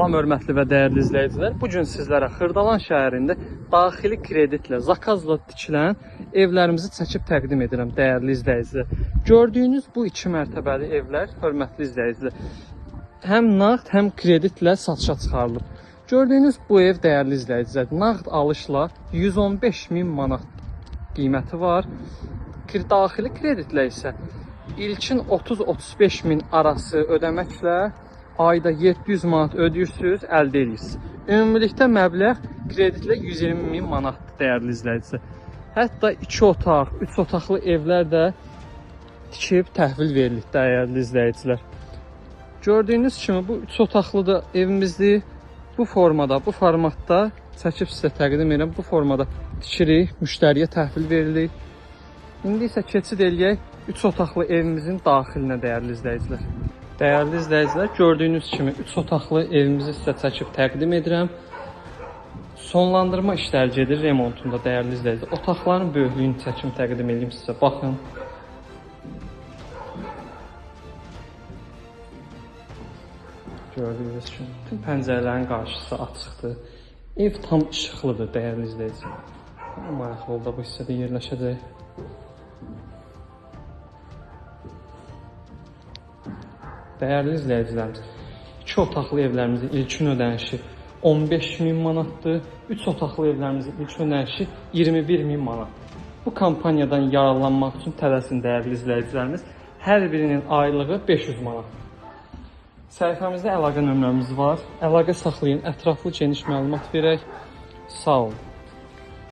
Salam hörmətli və dəyərli izləyicilər. Bu gün sizlərə Xırdalan şəhərində daxili kreditlə, zakazla tikilən evlərimizi çəkib təqdim edirəm dəyərli izləyicilər. Gördüyünüz bu iki mərtəbəli evlər, hörmətli izləyicilər, həm nağd, həm kreditlə satışa çıxarılıb. Gördüyünüz bu ev dəyərli izləyicilər, nağd alışla 115 min manat qiyməti var. Daxili kreditlə isə ilkin 30-35 min arası ödəməklə ayda 700 manat ödəyirsiniz, əldə edirsiniz. Ümumilikdə məbləğ kreditlə 120 min manatdır dəyərli izləyicilər. Hətta 2 otaq, 3 otaqlı evlər də tikib təhvil verilir dəyərli izləyicilər. Gördüyünüz kimi bu 3 otaqlı da evimizdir. Bu formada, bu formatda çəkib sizə təqdim edirəm. Bu formada tikirik, müştəriyə təhvil verilir. İndi isə keçid eləyək 3 otaqlı evimizin daxilinə dəyərli izləyicilər. Dəyərli izləyicilər, gördüyünüz kimi 3 otaqlı evimizi sizə çəkib təqdim edirəm. Sonlandırma işləri gedir remontunda dəyərli izləyicilər. Otaqların böyüklüyünü çəkim təqdim edeyim sizə. Baxın. Gördüyünüz kimi bütün pəncərələrin qarşısı açıqdır. Ev tam işıqlıdır dəyərli izləyicilər. Maraqlı oldu bu hissədə yerləşəcək. Dəyərli izləyicilərimiz, 2 otaqlı evlərimizin ilkin ödənişi 15 min manatdır. 3 otaqlı evlərimizin ilkin ödənişi 21 min manatdır. Bu kampaniyadan yararlanmaq üçün tələsin dəyərli izləyicilərimiz. Hər birinin aylığı 500 manat. Səhifəmizdə əlaqə nömrəmiz var. Əlaqə saxlayın, ətraflı geniş məlumat verək. Sağ olun.